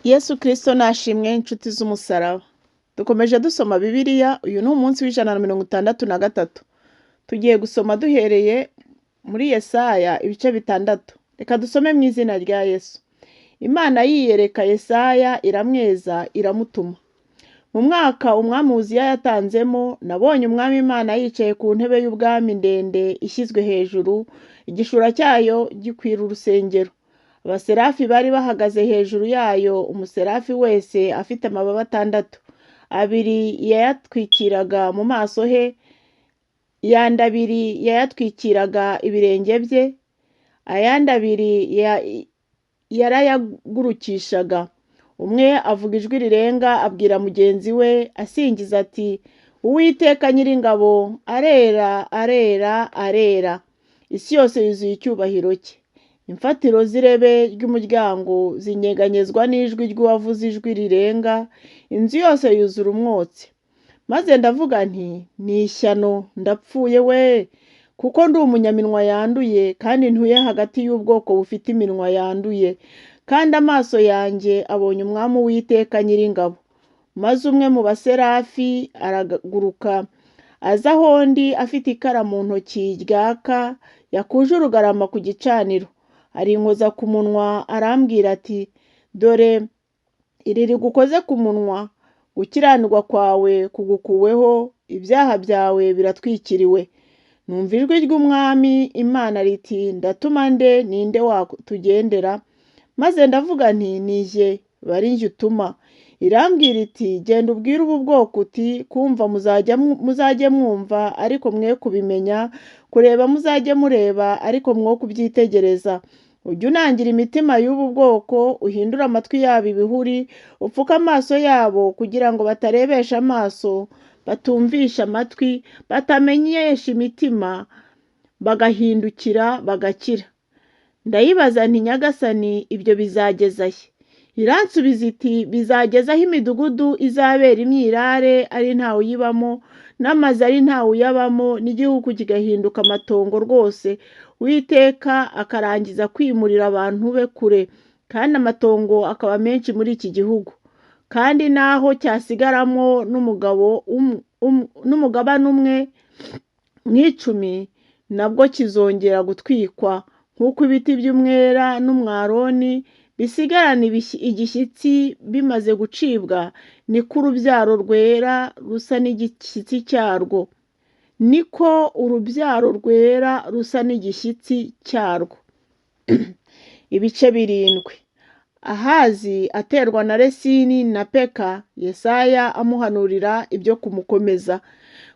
Yesu Kristo nashimwe, inshuti z'umusaraba. Dukomeje dusoma Bibiliya, uyu ni umunsi wa 163. Tugiye gusoma duhereye muri Yesaya ibice 6. Reka dusome mu izina rya Yesu. Imana yiyereka Yesaya, iramweza, iramutuma. Mu mwaka umwami Uziya yatanzemo, nabonye Umwami Imana yicaye ku ntebe y'ubwami ndende ishyizwe hejuru, igishura cyayo gikwira urusengero. Abaserafi bari bahagaze hejuru yayo, umuserafi wese afite amababa 6. 2 yayatwikiraga mu maso he, yandi 2 yayatwikiraga ibirenge bye, ayandi 2 yarayagurukishaga. Umwe avuga ijwi rirenga abwira mugenzi we asingiza ati: "Uwiteka Nyiringabo arera, arera, arera, isi yose yuzuye icyubahiro cye." Imfatiro z'irebe ry'umuryango zinyeganyezwa n'ijwi ry'uwavuze ijwi rirenga, inzu yose yuzura umwotsi. Maze ndavuga nti: "Ni ishyano, ndapfuye we, kuko ndi umunyaminwa yanduye kandi ntuye hagati y'ubwoko bufite iminwa yanduye, kandi amaso yanjye abonye Umwami Uwiteka Nyiringabo." Maze umwe mu baserafi araguruka aza aho ndi afite ikara mu ntoki ryaka yakuje urugarama ku gicaniro, arinkoza ku munwa, arambwira ati: "Dore iri rigukoze ku munwa, gukiranirwa kwawe kugukuweho, ibyaha byawe biratwikiriwe." Numva ijwi ry'Umwami Imana riti: "Ndatuma nde? Ninde watugendera?" Maze ndavuga nti: "Ni jye, ba ari jye utuma." Irambwira iti: "Genda ubwire ubu bwoko uti: 'Kumva muzajye mwumva, ariko mwe kubimenya, kureba muzajye mureba, ariko mwo kubyitegereza.' Ujye unangira imitima y'ubu bwoko, uhindure amatwi yabo ibihuri, upfuke amaso yabo, kugira ngo batarebesha amaso, batumvisha amatwi, batamenyesha imitima, bagahindukira bagakira." Ndayibaza nti: "Nyagasani, ibyo bizageza he?" Iransubiza iti: "Bizageza aho imidugudu izabera imyirare ari ntawe uyibamo, n'amazu ari ntawe uyabamo, n'igihugu kigahinduka amatongo rwose, Uwiteka akarangiza kwimurira abantu be kure, kandi amatongo akaba menshi muri iki gihugu. Kandi naho cyasigaramo n'umugabane umwe mu 10, nabwo kizongera gutwikwa, nk'uko ibiti by'umwela n'umwaroni bisigarana igishyitsi bimaze gucibwa, niko urubyaro rwera rusa n'igishyitsi cyarwo, niko urubyaro rwera rusa n'igishyitsi cyarwo." Ibice 7. Ahazi aterwa na Resini na Peka, Yesaya amuhanurira ibyo kumukomeza.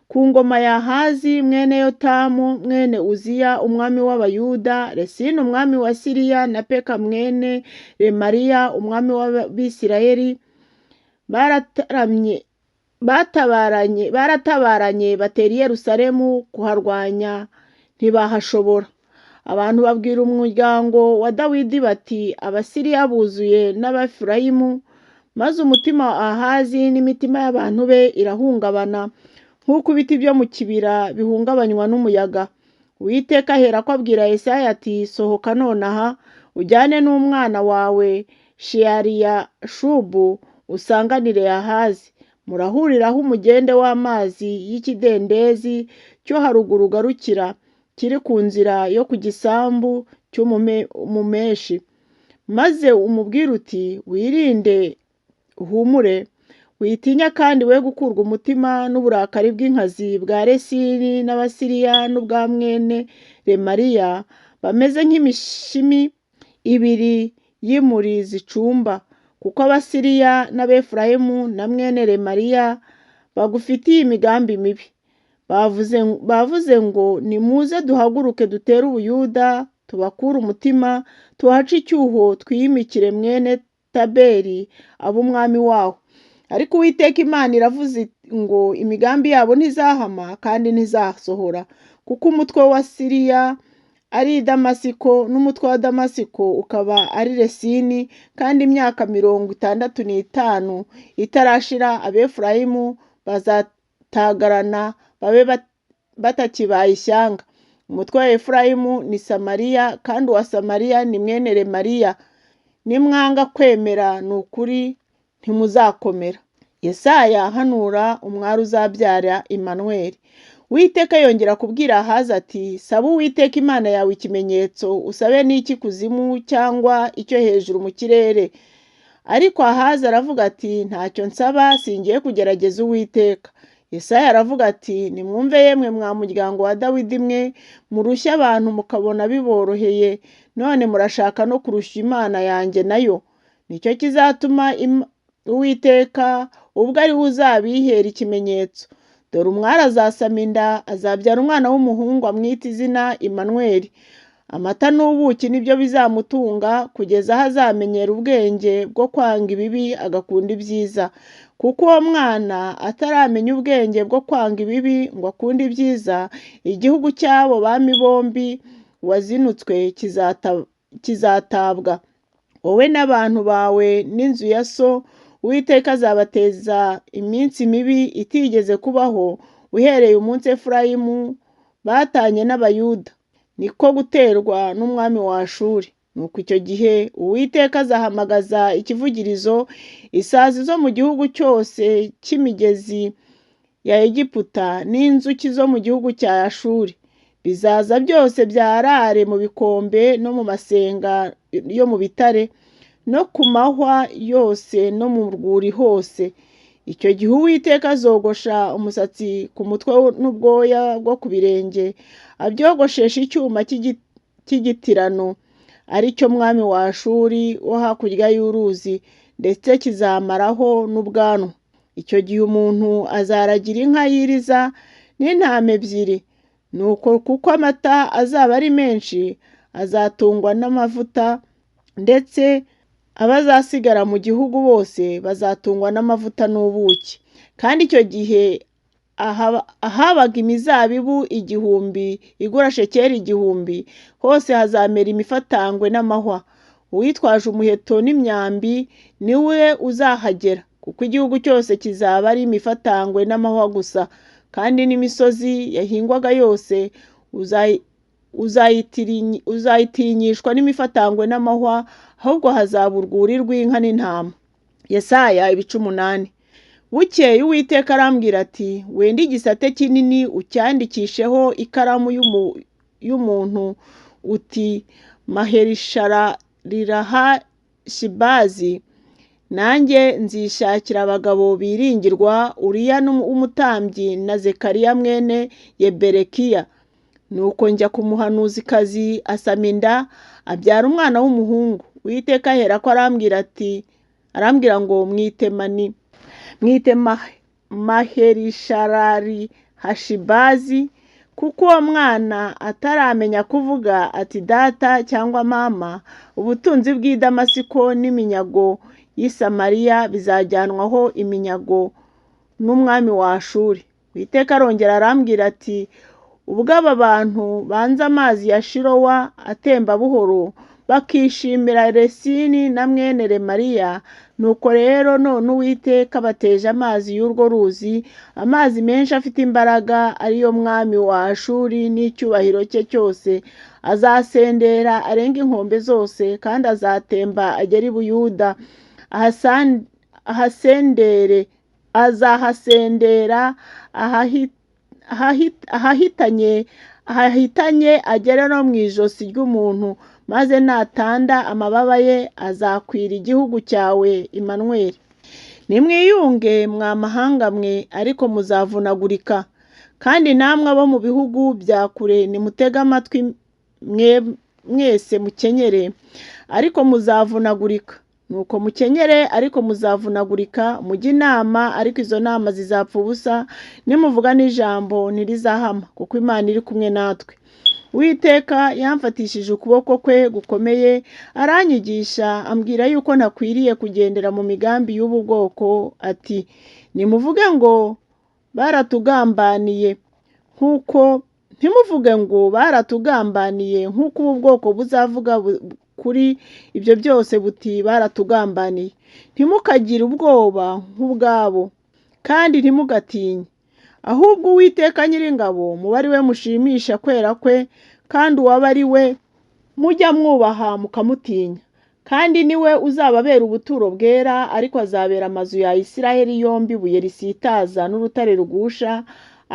Ku ngoma ya Ahazi mwene Yotamu mwene Uziya umwami w'Abayuda, Resini umwami wa Siriya na Peka mwene Remaliya umwami w'Abisirayeli baratabaranye, batera i Yerusalemu kuharwanya, ntibahashobora. Abantu babwira umuryango wa Dawidi bati: "Abasiriya buzuye n'Abefurayimu." Maze umutima wa Ahazi n'imitima y'abantu be irahungabana nk'uko ibiti byo mu kibira bihungabanywa n'umuyaga. Uwiteka aherako abwira Yesaya ati: "Sohoka nonaha, ujyane n'umwana wawe Sheyariyashubu, usanganire Ahazi. Murahurira aho umugende w'amazi y'ikidendezi cyo haruguru ugarukira, kiri ku nzira yo ku gisambu cy'umumeshi. Maze umubwire uti: 'Wirinde, uhumure, witinya kandi we gukurwa umutima n'uburakari bw'inkazi bwa Resini n'Abasiriya n'ubwa mwene Remaliya, bameze nk'imishimi ibiri y'imuri zicumba, kuko Abasiriya n'Abefurayimu na mwene Remaliya bagufitiye imigambi mibi. Bavuze ngo: Nimuze duhaguruke dutere Ubuyuda, tubakure umutima, tuhace icyuho, twiyimikire mwene Tabeli abe umwami waho.' Ariko Uwiteka Imana iravuze ngo imigambi yabo ntizahama kandi ntizasohora, kuko umutwe wa Siriya ari Damasiko n'umutwe wa Damasiko ukaba ari Resini, kandi imyaka 65 itarashira Abefurayimu bazatagarana babe batakibaye ishyanga. Umutwe wa Efurayimu ni Samariya, kandi uwa Samariya ni mwene Remaliya. Nimwanga kwemera, ni ukuri ntimuzakomera. Yesaya ahanura umwari uzabyara Imanweli. Uwiteka yongera kubwira Ahazi ati: "Saba Uwiteka Imana yawe ikimenyetso, usabe n'icy'ikuzimu cyangwa icyo hejuru mu kirere." Ariko Ahazi aravuga ati: "Ntacyo nsaba, singiye kugerageza Uwiteka." Yesaya aravuga ati: "Nimwumve yemwe mwa muryango wa Dawidi mwe, murushya abantu mukabona biboroheye, none murashaka no kurushya Imana yanjye nayo. Nicyo kizatuma Uwiteka ubwo ari we uzabihera ikimenyetso. Dore umwari azasama inda, azabyara umwana w'umuhungu, amwita izina Imanweli. Amata n'ubuki nibyo bizamutunga kugeza aho azamenyera ubwenge bwo kwanga ibibi agakunda ibyiza. Kuko uwo mwana ataramenya ubwenge bwo kwanga ibibi ngo akunde ibyiza, igihugu cy'abo bami bombi wazinutswe kizatabwa. Wowe n'abantu bawe n'inzu ya so, Uwiteka azabateza iminsi mibi itigeze kubaho uhereye umunsi Efurayimu batanye n'Abayuda, niko guterwa n'umwami wa Ashuri. Nuko icyo gihe Uwiteka azahamagaza ikivugirizo, isazi zo mu gihugu cyose cy'imigezi ya Egiputa n'inzuki zo mu gihugu cya Ashuri. Bizaza byose byarare mu bikombe no mu masenga yo mu bitare, no ku mahwa yose no mu rwuri hose. Icyo gihe Uwiteka azogosha umusatsi ku mutwe n'ubwoya bwo ku birenge, abyogosheshe icyuma cy'igitirano, ari cyo mwami wa Ashuri wo hakurya y'uruzi, ndetse kizamaraho n'ubwanwa. Icyo gihe umuntu azaragira inka y'iriza n'intama ebyiri. Nuko kuko amata azaba ari menshi, azatungwa n'amavuta, ndetse abazasigara mu gihugu bose bazatungwa n'amavuta n'ubuki. Kandi icyo gihe ahabaga imizabibu 1000 igura shekeli 1000, hose hazamera imifatangwe n'amahwa. Uwitwaje umuheto n'imyambi ni we uzahagera, kuko igihugu cyose kizaba ari imifatangwe n'amahwa gusa, kandi n'imisozi yahingwaga yose uzayitinyishwa n'imifatangwe n'amahwa, ahubwo hazaba urwuri rw'inka n'intama." Yesaya ibice 8. Bukeye Uwiteka arambwira ati: "Wende igisate kinini ucyandikisheho ikaramu y'umuntu uti Maherisharariraha-Shibazi. Nanjye nzishakira abagabo biringirwa, Uriya w'umutambyi na Zekariya mwene Yeberekiya." Nuko njya ku muhanuzikazi, asama inda, abyara umwana w'umuhungu. Uwiteka aherako arambwira ati, arambwira ngo: "Mwite mani, mwite Maherisharari-Hashibazi, kuko uwo mwana ataramenya kuvuga ati data cyangwa mama, ubutunzi bw'i Damasiko n'iminyago y'i Samariya bizajyanwaho iminyago n'umwami wa Ashuri." Uwiteka arongera arambwira ati: "Ubwo aba bantu banze amazi ya Shilowa atemba buhoro, bakishimira Resini na mwene Remaliya, nuko rero none Uwiteka abateje amazi y'urwo ruzi, amazi menshi afite imbaraga, ariyo mwami wa Ashuri n'icyubahiro cye cyose. Azasendera arenge inkombe zose, kandi azatemba agere i Buyuda, ahasendere, azahasendera ahahitanye agere no mu ijosi ry'umuntu, maze natanda amababa ye azakwira igihugu cyawe Imanweli. Nimwiyunge mwa mahanga mwe, ariko muzavunagurika. Kandi namwe abo mu bihugu bya kure, nimutege amatwi mwese mukenyere, ariko muzavunagurika. Nuko mukenyere, ariko muzavunagurika. Mujye inama, ariko izo nama zizapfa ubusa. Nimuvuga n'ijambo ntirizahama, kuko Imana iri kumwe natwe. Uwiteka yamfatishije ukuboko kwe gukomeye, aranyigisha, ambwira yuko ntakwiriye kugendera mu migambi y'ubu bwoko, ati: Nimuvuge ngo baratugambaniye, nk'uko ntimuvuge ngo baratugambaniye, nk'uko ubu bwoko buzavuga kuri ibyo byose buti baratugambaniye. Ntimukagire ubwoba nk'ubwabo, kandi ntimugatinye. Ahubwo Uwiteka Nyiringabo mube ari we mushimisha kwera kwe, kandi uwaba ari we mujya mwubaha mukamutinya. Kandi niwe uzababera ubuturo bwera, ariko azabera amazu ya Isiraheli yombi ibuye risitaza n'urutare rugusha,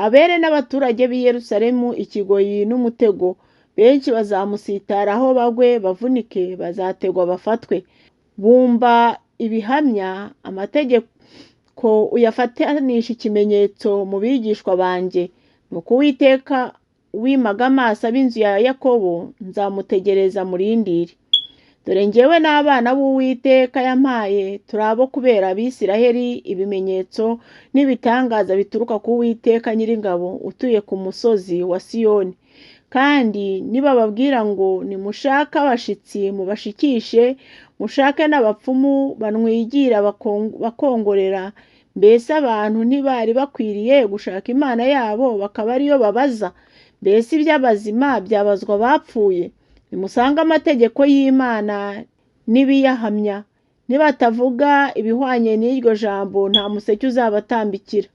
abere n'abaturage b'i Yerusalemu ikigoyi n'umutego. Benshi bazamusitaraho bagwe bavunike, bazategwa bafatwe. Bumba ibihamya amategeko uyafatanisha ikimenyetso mu bigishwa banjye. Nuko Uwiteka wimaga amaso ab'inzu ya Yakobo, nzamutegereza murindire. Dore njyewe n'abana b'Uwiteka yampaye turi abo kubera Abisiraheli ibimenyetso n'ibitangaza bituruka ku Uwiteka Nyiringabo utuye ku musozi wa Siyoni. Kandi nibababwira ngo nimushake abashitsi mubashikishe, mushake n'abapfumu banwigira bakongorera, mbese abantu ntibari bakwiriye gushaka Imana yabo bakaba ariyo babaza? Mbese iby'abazima byabazwa abapfuye? Nimusange amategeko y'Imana n'ibiyahamya. Nibatavuga ibihwanye n'iryo jambo, nta museke uzabatambikira.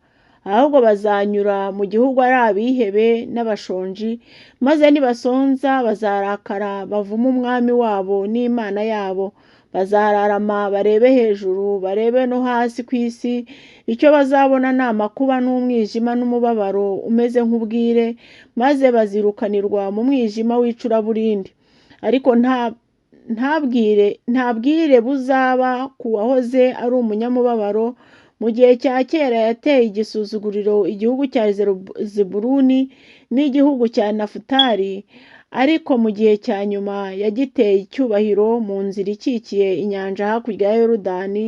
Ahubwo bazanyura mu gihugu ari abihebe n'abashonji, maze nibasonza bazarakara bavume umwami wabo n'Imana yabo. Bazararama barebe hejuru, barebe no hasi ku isi, icyo bazabona ni amakuba n'umwijima n'umubabaro umeze nk'ubwire, maze bazirukanirwa mu mwijima w'icuraburindi. Ariko nta bwire buzaba ku wahoze ari umunyamubabaro, mu gihe cya kera yateye igisuzuguriro igihugu cya Zebuluni n'igihugu cya Nafutali, ariko mu gihe cya nyuma yagiteye icyubahiro mu nzira ikikiye inyanja hakurya ya Yorodani,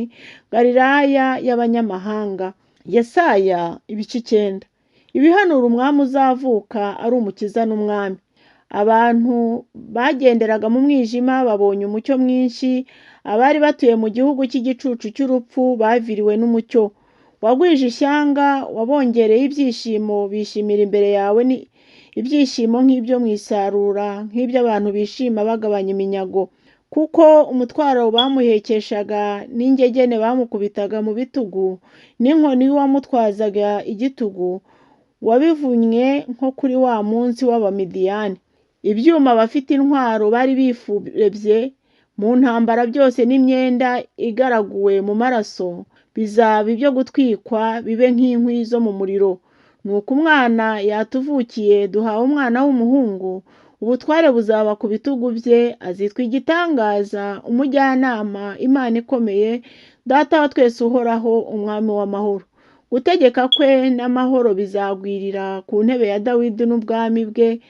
Galilaya y'abanyamahanga. Yesaya ibice 9. Ibihanura umwami uzavuka ari umukiza n'umwami. Abantu bagenderaga mu mwijima babonye umucyo mwinshi, abari batuye mu gihugu cy'igicucu cy'urupfu baviriwe n'umucyo. Wagwije ishyanga, wabongereye ibyishimo, bishimira imbere yawe ni ibyishimo nk'ibyo mu isarura, nk'iby'abantu bishima bagabanya iminyago. Kuko umutwaro bamuhekeshaga n'ingegene bamukubitaga mu bitugu, n'inkoni y'uwamutwazaga igitugu, wabivunnye nko kuri wa munsi w'Abamidiyani. Ibyuma abafite intwaro bari bifurebye mu ntambara byose n'imyenda igaraguwe mu maraso, bizaba ibyo gutwikwa bibe nk'inkwi zo mu muriro. Nuko umwana yatuvukiye, duhawe umwana w'umuhungu, ubutware buzaba ku bitugu bye, azitwa igitangaza, umujyanama, Imana ikomeye, Data wa twese uhoraho, umwami w'amahoro. Gutegeka kwe n'amahoro bizagwirira ku ntebe ya Dawidi n'ubwami bwe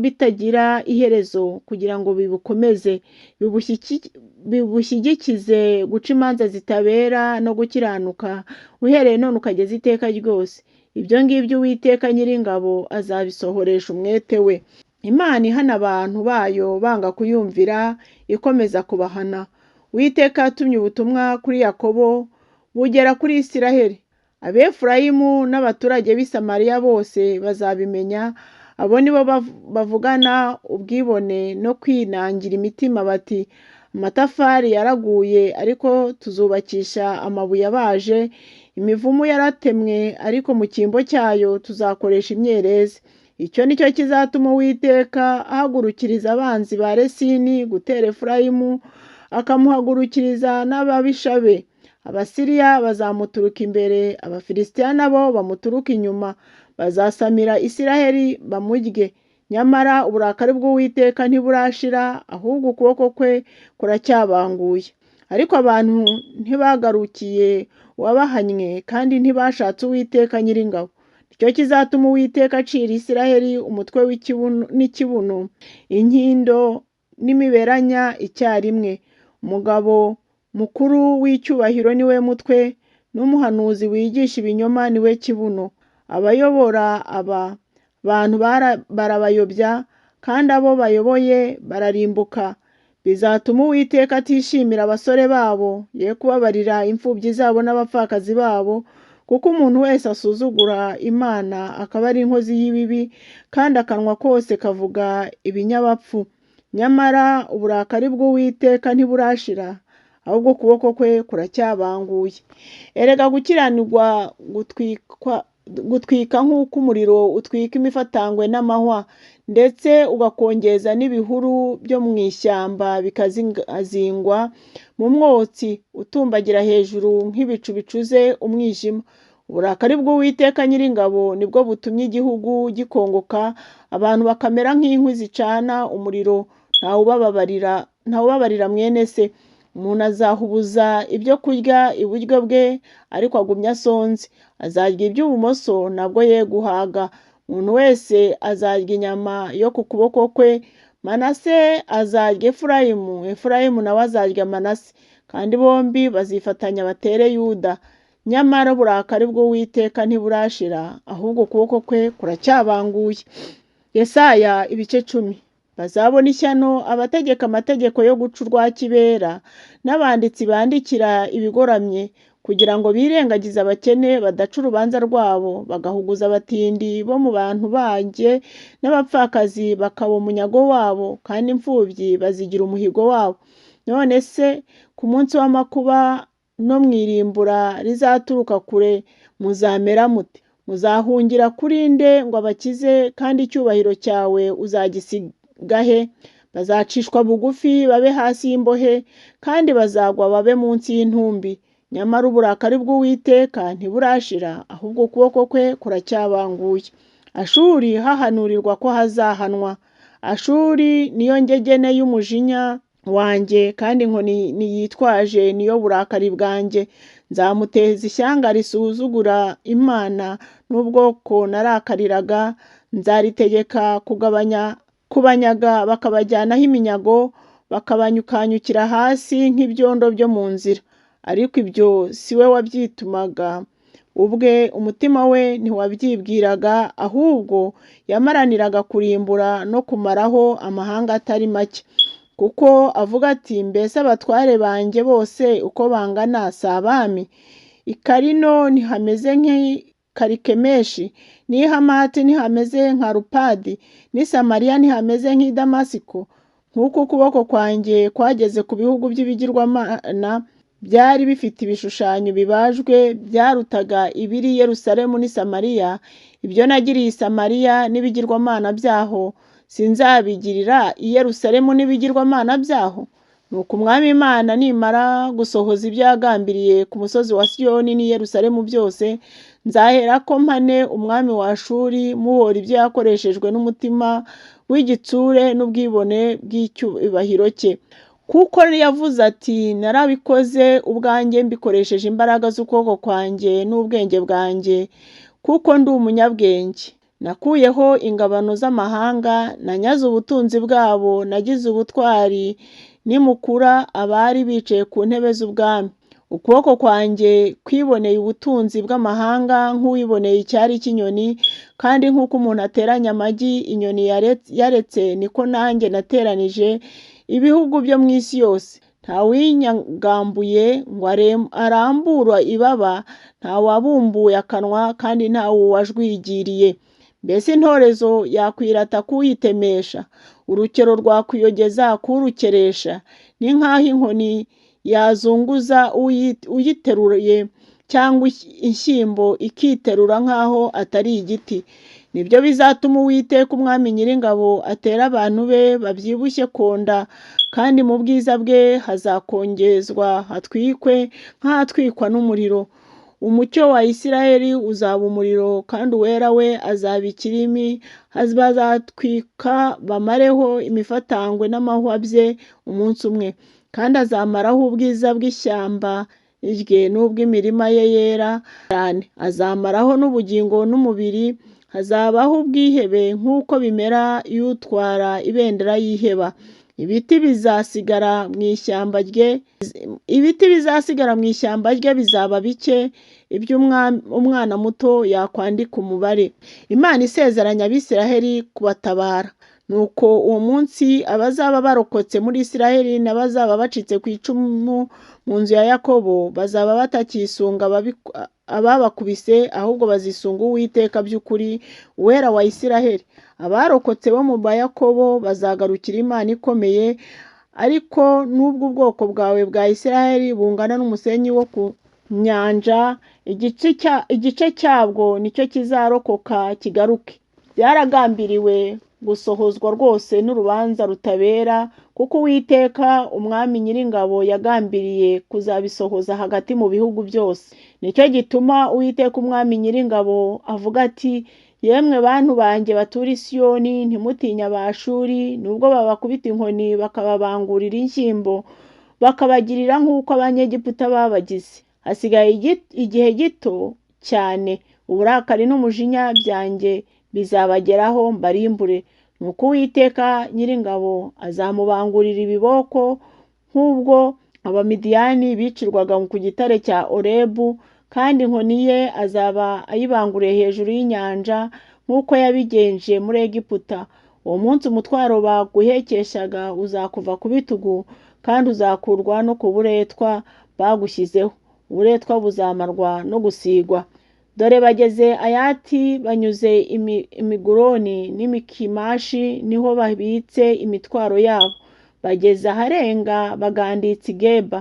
bitagira iherezo, kugira ngo bibukomeze, bibushyigikize guca imanza zitabera no gukiranuka, uhereye none ukageza iteka ryose. Ibyo ngibyo Uwiteka Nyiringabo azabisohoresha umwete we. Imana ihana abantu bayo banga kuyumvira, ikomeza kubahana. Uwiteka yatumye ubutumwa kuri Yakobo bugera kuri Isiraheli. Abefurayimu n'abaturage b'i Samariya bose bazabimenya, abo nibo bavugana ubwibone no kwinangira imitima bati amatafari yaraguye ariko tuzubakisha amabuye abaje, imivumu yaratemwe ariko mu cyimbo cyayo tuzakoresha imyerezi. Icyo ni cyo kizatuma Uwiteka ahagurukiriza abanzi ba Resini gutera Efurayimu, akamuhagurukiriza n'ababisha be. Abasiriya bazamuturuka imbere, Abafilisitiya nabo bamuturuka inyuma, bazasamira Isiraheli bamurye. Nyamara uburakari bw'Uwiteka ntiburashira, ahubwo ukuboko kwe kuracyabanguye. Ariko abantu ntibagarukiye uwabahannye, kandi ntibashatse Uwiteka Nyiringabo. Nicyo kizatuma Uwiteka acira Isiraheli umutwe n'ikibuno, inkindo n'imiberanya icyarimwe. Umugabo mukuru w'icyubahiro ni we mutwe, n'umuhanuzi wigisha ibinyoma ni we kibuno. Abayobora aba bantu barabayobya, kandi abo bayoboye bararimbuka. Bizatuma Uwiteka atishimira abasore babo, ye kubabarira imfubyi zabo n'abapfakazi babo, kuko umuntu wese asuzugura Imana akaba ari inkozi y'ibibi, kandi akanwa kose kavuga ibinyabapfu. Nyamara uburakari bw'Uwiteka ntiburashira, ahubwo ukuboko kwe kuracyabanguye. Erega gukiranirwa gutwika nk'uko umuriro utwika imifatangwe n'amahwa, ndetse ugakongeza n'ibihuru byo mu ishyamba bikazingazingwa mu mwotsi utumbagira hejuru nk'ibicu bicuze umwijima. Uburakari bw'Uwiteka Nyiringabo nibwo butumye igihugu gikongoka, abantu bakamera nk'inkwi zicana umuriro, ntawubabarira mwene se. Umuntu azahubuza ibyo kurya iburyo bwe, ariko agumye asonze. Azarya iby'ibumoso nabwo ye guhaga. Umuntu wese azarya inyama yo ku kuboko kwe. Manase azarya Efurayimu, Efurayimu nawe azarya Manase, kandi bombi bazifatanya batere Yuda. Nyamara uburakari bw'Uwiteka ntiburashira, ahubwo ukuboko kwe kuracyabanguye. Yesaya ibice 10. Bazabona ishyano abategeka amategeko yo guca urwa kibera, n'abanditsi bandikira ibigoramye, kugira ngo birengagize abakene badaca urubanza rwabo, bagahuguza abatindi bo mu bantu banjye, n'abapfakazi bakaba umunyago wabo, kandi imfubyi bazigira umuhigo wabo. None se ku munsi w'amakuba no mu irimbura rizaturuka kure muzamera mute? Muzahungira kuri nde ngo abakize, kandi icyubahiro cyawe uzagisiga he? Bazacishwa bugufi babe hasi y'imbohe, kandi bazagwa babe munsi y'intumbi. Nyamara uburakari bw'Uwiteka ntiburashira, ahubwo ukuboko kwe kuracyabanguye. Ashuri hahanurirwa ko hazahanwa. Ashuri niyo ngegene y'umujinya wanjye, kandi inkoni yitwaje niyo burakari bwanjye. Nzamuteza ishyanga risuzugura Imana n'ubwoko narakariraga, nzaritegeka kubanyaga bakabajyanaho iminyago, bakabanyukanyukira hasi nk'ibyondo byo mu nzira. Ariko ibyo si we wabyitumaga ubwe, umutima we ntiwabyibwiraga, ahubwo yamaraniraga kurimbura no kumaraho amahanga atari make. Kuko avuga ati mbese abatware banjye bose uko bangana si abami? I Kalino ntihameze nk'i Karikemeshi, n'i Hamati ntihameze nka Rupadi, n'i Samariya ntihameze nk'i Damasiko. Nk'uko ukuboko kwanjye kwageze ku bihugu by'ibigirwamana byari bifite ibishushanyo bibajwe byarutaga ibiri i Yerusalemu n'i Samariya, ibyo nagiriye i Samariya n'ibigirwamana byaho, sinzabigirira i Yerusalemu n'ibigirwamana byaho? Nuko Umwami Imana nimara gusohoza ibyo yagambiriye ku musozi wa Siyoni n'i Yerusalemu byose, nzaherako mpane umwami wa Ashuri muhora ibyo yakoreshejwe n'umutima w'igitsure n'ubwibone bw'icyubahiro cye. Kuko yavuze ati narabikoze ubwanjye mbikoresheje imbaraga z'ukuboko kwanjye n'ubwenge bwanjye, kuko ndi umunyabwenge. Nakuyeho ingabano z'amahanga, nanyaze ubutunzi bwabo, nagize ubutwari nimukura abari bicaye ku ntebe z'ubwami. Ukuboko kwanjye kwiboneye ubutunzi bw'amahanga nk'uwiboneye icyari cy'inyoni, kandi nk'uko umuntu ateranya amagi inyoni yaretse, niko nanjye nateranije ibihugu byo mu isi yose. Ntawinyagambuye ngo arambure ibaba, ntawabumbuye akanwa, kandi ntawuwajwigiriye. Mbese intorezo yakwirata kuyitemesha, urukero rwakwiyogeza kurukeresha? Ni nk'aho inkoni yazunguza uyiteruye, cyangwa inshyimbo ikiterura nk'aho atari igiti. Nibyo bizatuma Uwiteka Umwami Nyiringabo atera abantu be babyibushye konda, kandi mu bwiza bwe hazakongezwa hatwikwe nk'ahatwikwa n'umuriro. Umucyo wa Isiraheli uzaba umuriro, kandi Uwera we azaba ikirimi, bazatwika bamareho imifatangwe n'amahwa bye umunsi umwe. Kandi azamaraho ubwiza bw'ishyamba rye n'ubw'imirima ye yera cyane, azamaraho n'ubugingo n'umubiri, hazabaho ubwihebe nk'uko bimera iyo utwara ibendera yiheba. Ibiti bizasigara mu ishyamba rye, ibiti bizasigara mu ishyamba rye bizaba bike, ibyo umwana muto yakwandika umubare. Imana isezeranya Abisiraheli kubatabara. Nuko uwo munsi abazaba barokotse muri Isiraheli n'abazaba bacitse ku icumu mu nzu ya Yakobo bazaba batakisunga ababakubise, ahubwo bazisunga Uwiteka by'ukuri, Uwera wa Isiraheli. Abarokotse bo mu ba Yakobo bazagarukira Imana ikomeye, ariko nubwo ubwoko bwawe bwa Isiraheli bungana n'umusenyi wo ku Nyanja, igice cyabwo nicyo kizarokoka kigaruke. Byaragambiriwe gusohozwa rwose n'urubanza rutabera, kuko Uwiteka Umwami Nyiringabo yagambiriye kuzabisohoza hagati mu bihugu byose. Nicyo gituma Uwiteka Umwami Nyiringabo avuga ati: "Yemwe bantu banjye batura i Siyoni, ntimutinye Abashuri, nubwo babakubita inkoni bakababangurira inshyimbo, bakabagirira nk'uko Abanyegiputa babagize. Hasigaye igihe gito cyane, uburakari n'umujinya byanjye bizabageraho mbarimbure. Nuko Uwiteka Nyiringabo azamubangurira ibiboko nk'ubwo Abamidiyani bicirwaga ku gitare cya Orebu, kandi inkoni ye azaba ayibanguriye hejuru y'inyanja nk'uko yabigenje muri Egiputa. Uwo munsi umutwaro baguhekeshaga uzakuva ku bitugu, kandi uzakurwa no ku buretwa bagushyizeho. Uburetwa buzamarwa no gusigwa. Dore bageze Ayati, banyuze Imiguroni n'Imikimashi, niho babitse imitwaro yabo. Bageze aharenga baganditse i Geba.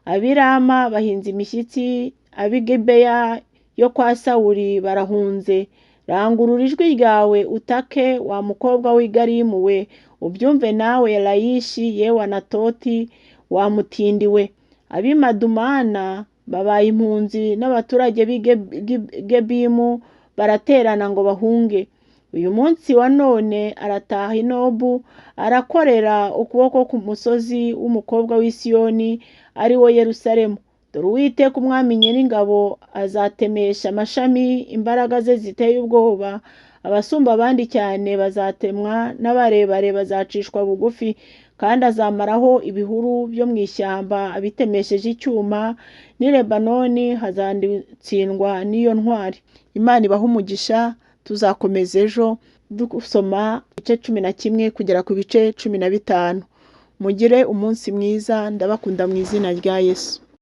Ab'i Rama bahinze imishyitsi, ab'i Gibeya yo kwa Sawuli barahunze. Rangurura ijwi ryawe utake, wa mukobwa w'i Galimu we, ubyumve nawe Layishi, yewe Anatoti wa mutindi we. Ab'i Madumana babaye impunzi, n'abaturage b'i Gebimu baraterana ngo bahunge. Uyu munsi wa none arataha i Nobu, arakorera ukuboko ku musozi w'umukobwa w'i Siyoni, ari wo Yerusalemu. Dore Uwiteka Umwami Nyiringabo azatemesha amashami imbaraga ze ziteye ubwoba, abasumba abandi cyane bazatemwa, n'abarebare bazacishwa bugufi, kandi azamaraho ibihuru byo mu ishyamba abitemesheje icyuma, n'i Lebanoni hazatsindwa n'iyo ntwari." Imana ibahe umugisha, tuzakomeza ejo dusoma ibice 11 kugera ku bice 15. Mugire umunsi mwiza, ndabakunda mu izina rya Yesu.